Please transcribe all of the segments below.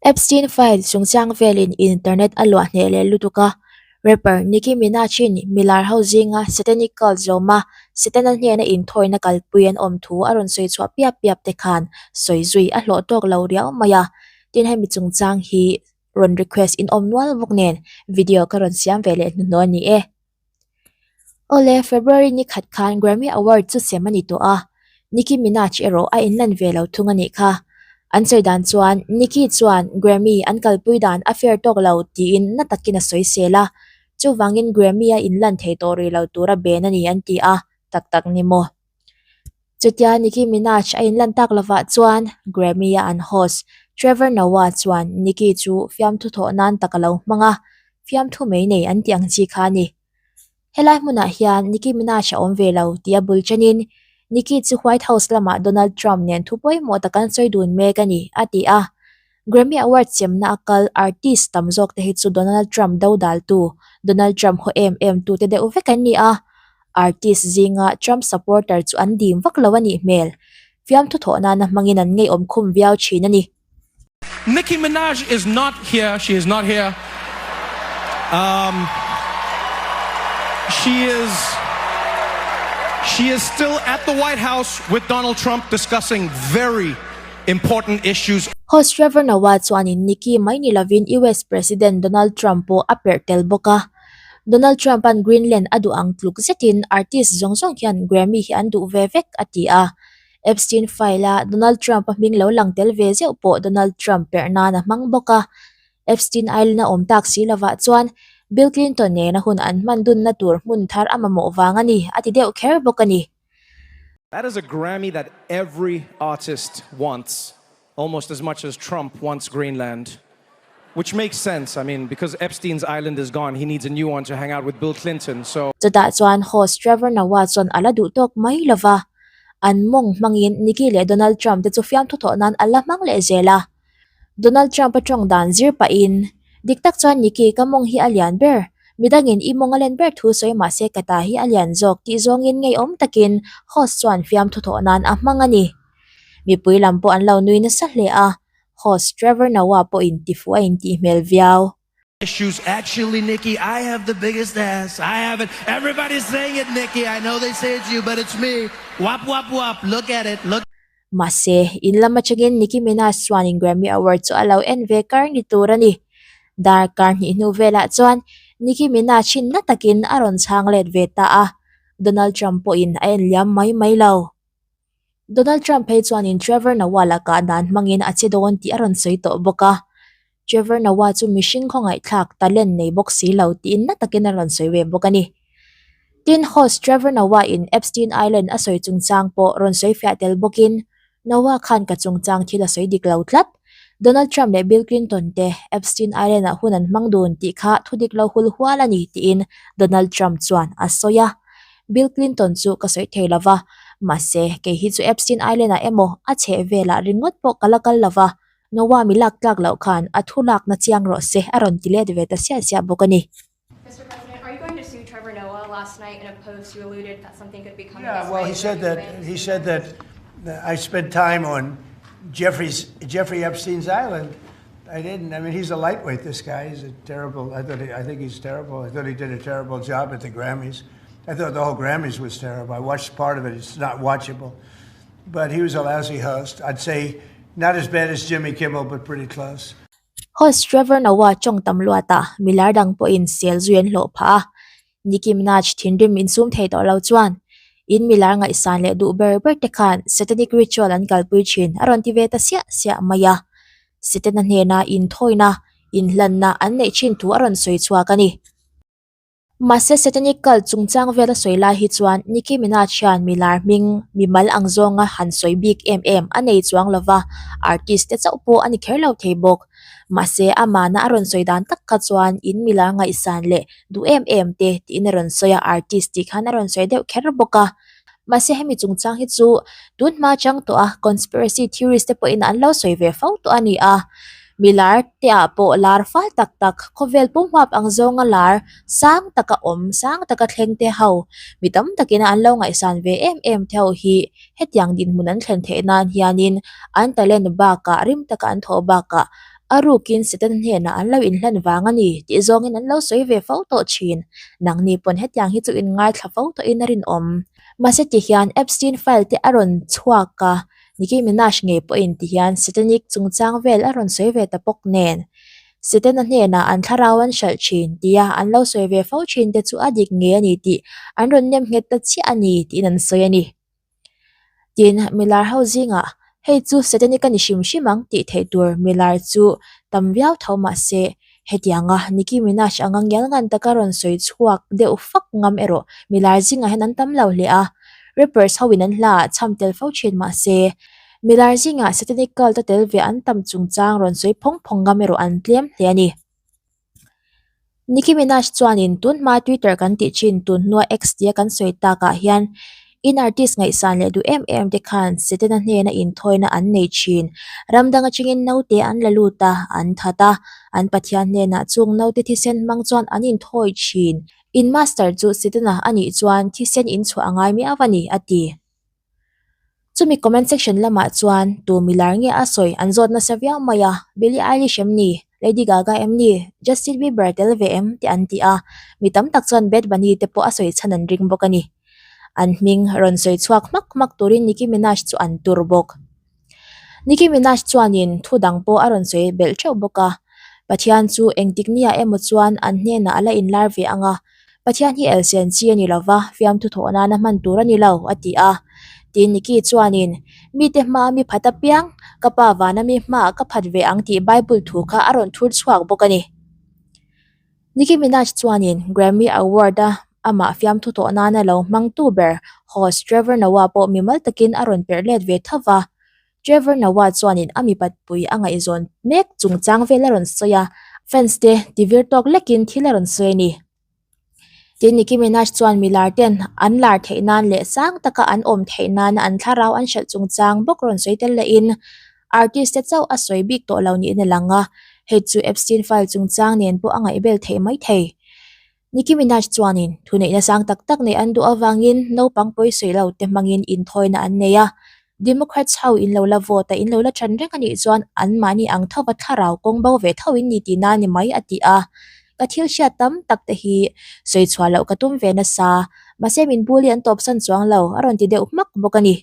Epstein file chungchang velin internet a luah hneh leh lutuk a, rapper Nicki Minaj-in milar ho zinga satanic cult zawma Setana hnena inthawina kalpui an awm thu a rawn sawi chhuah piap piap te khan sawi zui a hlawh tawk lo riau mai a, tin hemi chungchang hi rawn request in awm nual bawk nen video ka rawn siam ve leh hnuhnawh a ni e. Awle, February ni khat khan Grammy Award chu sem a ni tawh a, Nicki Minaj erawh a inlan ve lo thung a nih kha. An sawi dan chuan Nicki chuan Grammy an kalpui dan a fair tawk lo tiin na takin a sawi sel a, chuvangin Grammy a inlan thei tawh rih lo tura ben a ni an ti a, tak tak ni maw? Chutia Nicki Minaj a inlan tak lovah chuan Grammy-a an host Trevor Noah chuan Nicki chu fiamthu thawh nan tak a lo hmang a, fiamthu mai nei an tih ang chi kha a ni. Helai hmunah hian Nicki Minaj a awm ve lo tih a bul chenin Nicki chu White House lamah Donald Trump nen thu pawimawh tak an sawi dun mek a ni, a ti a. Grammy Award semna a kal artist tam zawk te hi chu Donald Trump dodaltu, Donald Trump haw em em tute deuh vek an ni a. Artist zinga Trump supporter chu an dim vak lo a nih hmel. Fiamthu thawh nana hmangin an ngeiawm khum viau thin a ni. Nicki Minaj is not here, she is not here. Um, she is she is still at the White House with Donald Trump discussing very important issues. Host Trevor Noah chuanin Nicki mai ni lovin US President Donald Trump pawh a perh tel bawk a. Donald Trump-a'n Greenland a duh ang tluk zetin artist zawng zawng hian Grammy hi an duh ve vek, a ti a. Epstein file-a Donald Trump-a hming lo lang tel ve zeuh pawh Donald Trump perh nan a hmang bawk a. Epstein Island a awm tak si lovah chuan Bill Clinton nena hun an hman dunna tur hmun thar a mamawh vang a ni, a ti deuh kher bawk a ni. That is a Grammy that every artist wants, almost as much as Trump wants Greenland. Which makes sense, I mean, because Epstein's island is gone, he needs a new one to hang out with Bill Clinton, so. Chutah chuan host Trevor Noah chuan a la duh tawk mai lo va, an mawng hmangin Nikki leh Donald Trump te chu fiamthu thawh nan a la hmang leh zel a. Donald Trump a tawng dan zir pahin, Dik tak chuan Nikki, ka mawng hi a lian ber. Midangin i mawng a len ber thu sawi mahse ka ta hi a lian zawk tih zawngin ngeiawm takin host chuan fiamthu thawh nan a hmang a ni. Mipui lam pawh an lo nui nasa hle a, host Trevor Noah pawhin tifuh a intih hmel viau. Issues actually Nikki I have the biggest ass I have it everybody's saying it Nikki I know they say it's you but it's me wap wap wap look at it look Mahse, in lam atangin Nicki Minaj chuanin Grammy Award chu a lo en ve kar ni tur a ni. Darkar hnih hnu velah chuan Nicki Minaj hi na takin a rawn chhang let ve ta a, Donald Trump pawhin a en liam mai mai lo. Donald Trump phei chuanin Trevor Noah lakah dan hmangin a che dawn tih a rawn sawi tawh bawk a. Trevor Noah chu mihring khawngaihthlak talent nei bawk si lo tiin na takin a rawn sawi ve bawk a ni. Tin, host Trevor Noah in Epstein Island a sawi chungchang pawh rawn sawi fiah tel bawkin, Noah khan ka chungchang thil a sawi dik lo tlat. Donald Trump leh Bill Clinton te Epstein Island ah hun an hmang dun tih kha thu dik lo hul hual a ni tiin Donald Trump chuan a sawi a. Bill Clinton chu ka sawi thei lo va, mahse kei hi chu Epstein Island ah emaw a chheh velah ringawt pawh ka la kal lo va, Noah mi lak tlak loh khan a thu lakna chiang rawh se a rawn ti let ve ta siah siah bawk a ni. Mister President, are you going to sue Trevor Noah? Last night in a post you alluded that something could be coming Yeah, this well, way. he said that he said that I spent time on Jeffrey's Jeffrey Epstein's island. I didn't. I mean, he's a lightweight. This guy. He's a terrible. I thought. He, I think he's terrible. I thought he did a terrible job at the Grammys. I thought the whole Grammys was terrible. I watched part of it. It's not watchable. But he was a lousy host. I'd say not as bad as Jimmy Kimmel, but pretty close. Host Trevor Noah tawng tam luatah milar dang pawhin sel zui an hlawh phah a. Nicki Minaj thinrim insum thei tawh lo chuan in milar ngaihsan leh duh ber ber te khan satanic ritual an kalpui thin a rawn ti ve ta siah siah mai a. Setana hnena inthawina, inhlanna an neih thin thu a rawn sawi chhuak a ni. Mahse Satanic cult chungchang vel a sawi lai hi chuan Nicki Minaj hian mi lar hming, mi mal ang zawnga han sawi bik em em a nei chuang lova, artist te chauh pawh a ni kher lo thei bawk. Mahse amahna a rawn sawi dan tak kha chuan in mi lar ngaihsan leh duh em em te tiin a rawn sawi a, artist tih khan a rawn sawi deuh kher bawk a. Mahse hemi chungchang hi chu tun hma chang tawh a conspiracy theories te pawhin an lo sawi ve fo tawh a ni a, mi lar te ah pawh lar fal tak tak khawvel pum huap ang zawnga lar sang taka awm sang taka thleng te ho mi tam takin an lo ngaihsan ve em em te ho hi hetiang dinhmun an thlen theih nan hianin an talent bakah rim taka an thawh bakah. A rukin Setana hnenah an lo inhlan vang a ni tih zawngin an lo sawi ve fo tawh thin. Nangni pawn hetiang hi chu in ngaithla fo tawhin a rinawm. Mahse tihian Epstein file te a rawn chhuak a, Nicki Minaj ngei pawhin tihian Satanic chungchang vel a rawn sawi ve ta bawk nen. Setana hnenah an thlarau an hralh thin tia an lo sawi ve fo thin te chu a dik ngei a ni tih an rawn nem nghet ta chiah a ni tiin an sawi a ni. Tin, milar ho zingah hei chu Satanic a ni hrim hrim ang tih theih tur milar chu tam viau tho mah se hetianga Nicki Minaj anga ngial ngan taka rawn sawi chhuak deuh fak ngam erawh milar zingah hian an tam lo hle a, rappers ho in an hla ah chham tel fo thin mah se milar zingah Satanic cult a tel ve an tam chungchang rawn sawi phawng phawng ngam erawh an tlem hle a ni. Nicki Minaj chuanin tun hma Twitter kan tih thin tun hnua X tia kan sawi takah hian in artist ngaihsan leh duh em em te khan Setana hnena inthawina an nei thin. Ram dang atangin naute an la lut a, an that a, an Pathian hnenah chung naute thisen hmang chuan an inthawi thin. In master chu Setana a nih chuan thisen inchhuah a ngai miau a ni, a ti. Chumi comment section lamah chuan tu milar nge a sawi an zawt nasa viau mai a, Billie Eilish em ni? Lady Gaga em ni? Justin Bieber tel ve em? Te an ti a, mi tam tak chuan Bad Bunny te pawh a sawi chhan an ring bawk a ni. An hming rawn sawi chhuak hmak hmak turin Nicki Minaj chu an tur bawk. Nicki Minaj chuanin thu dang pawh a rawn sawi belh theuh bawk a, Pathian chu engtik nia emaw chuan an hnenah a la inlar ve ang a, Pathian hi elsen chi a ni lo va, fiamthu thawh nana hman tur a ni lo, a ti a. Tin Nicki chuanin, Mite hmaa mi phat apiang, ka pa vana mi hmaah ka phat ve ang tih Bible thu kha a rawn thur chhuak bawk a ni. Nicki Minaj chuanin Grammy Award-a amah fiamthu thawh nana lo hmangtu ber host Trevor Noah pawh mimal takin a rawn perh let ve tho va. Trevor Noah chuanin a mipatpui a ngaihzawn mek chungchang vel a rawn sawi a, fans te tivir tawk lekin thil a rawn sawi a ni. Tin, Nicki Minaj chuan milar ten an lar theih nan leh sang taka an awm theih nana an thlarau an hralh chungchang bawk rawn sawi tel lehin artist te chauh a sawi bik tawh lo niin a lang a, hei chu Epstein file chungchang nen pawh a ngaihbel theih maithei. Nicki Minaj chuanin thuneihna sang tak tak neih an duh avangin naupang pawisawi lo te hmangin inthawina an nei a, Democrats ho in lo la vote a in lo la ṭan reng a nih chuan anmahni ang thova thlarau kawng bo ve tho in ni tihna a ni mai a ti a, ka thil hriat tam tak te hi sawi chhuah loh ka tum ve nasa, mahse min bully an tawpsan chuang lo a rawn ti deuh hmak bawk a ni.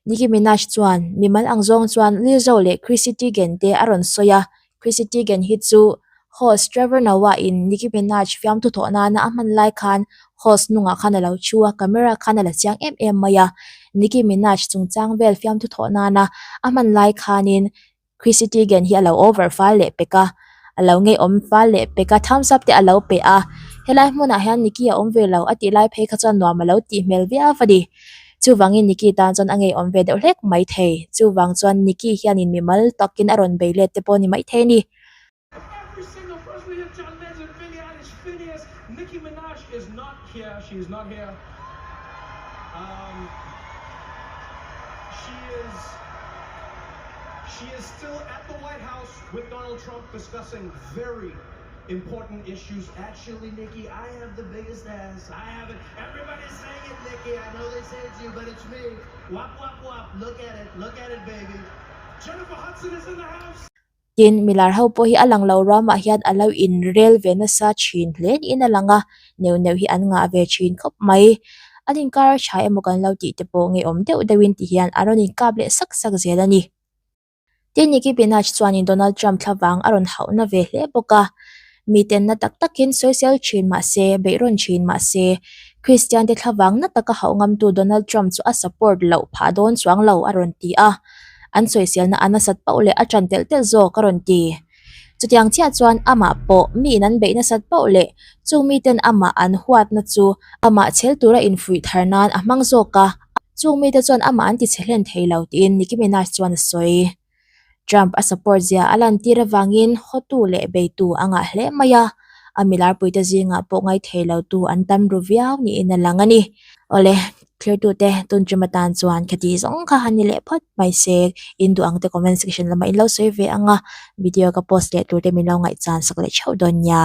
Nicki Minaj chuan mimal ang zawng chuan Lizzo leh Chrissy Teigen te a rawn sawi a, Chrissy Teigen hi chu host Trevor Noah in Nicki Minaj fiamthu thawh nana a hman lai khan host hnungah khan a lo thu a, camera khan a la chiang em em mai a, Nicki Minaj chungchang vel fiamthu thawh nana a hman lai khanin Chrissy Teigen hi a lo over fal leh pek a, a lo ngeiawm fal leh pek a, thumbs up te a lo pe a, helai hmunah hian Nikki a awm ve lo a tih lai phei kha chuan nuam a lo tih hmel viau a ni. Chuvangin Nikki tan chuan a ngeiawm ve deuh hlek mai thei. Chuvang chuan Nikki hianin mimal takin a rawn bei let te pawh a ni maithei a ni. She is still at the White House with Donald Trump discussing very important issues. Actually, Nikki, I have the biggest ass. I have it. Everybody's saying it, Nikki. I know they say it's you, but it's me. Wop, wop, wop. Look at it. Look at it, baby. Jennifer Hudson is in the house. Tin, milar ho pawh hi a lang lo ramah hian a lo inrel ve nasa thin hle niin a lang a, neuh neuh hi an ngah ve thin khawp mai. An inkar a tha emaw kan lo tih te pawh ngeiawm deuh deuhin ti hian a rawn inkap leh sak sak zel a ni. Tin, Nicki Minaj chuanin Donald Trump thlavang a rawn hauhna ve hle bawk a, miten na tak takin sawisel thin mah se, beihrawn thin mah se, Christian te thlavang na taka hauh ngamtu Donald Trump chu a support loh phah dawn chuang lo a rawn ti a. An sawiselna a nasat pauh leh a ṭan telh telh zawk a rawn ti. Chutiang chiah chuan amah pawh miin an beih nasat pauh leh chung miten amah an huatna chu amah chhel tura infuih thar nan a hmang zawk a, chung mite chuan amah an tichhe hlen thei lo tiin Nicki Minaj chuan a sawi. Trump a support zia a lantir avangin hawtu leh beitu a ngah hle mai a, a milarpuite zingah pawh ngaithei lotu an tam ru viau niin a lang a ni. Awle, thirtute tun ṭum atan chuan khati zawng kha han ni leh phawt mai se, in duh ang te comment section lamah in lo sawi ve ang a, video ka post leh tur te min lo ngaihchan sak leh theuh dawn nia.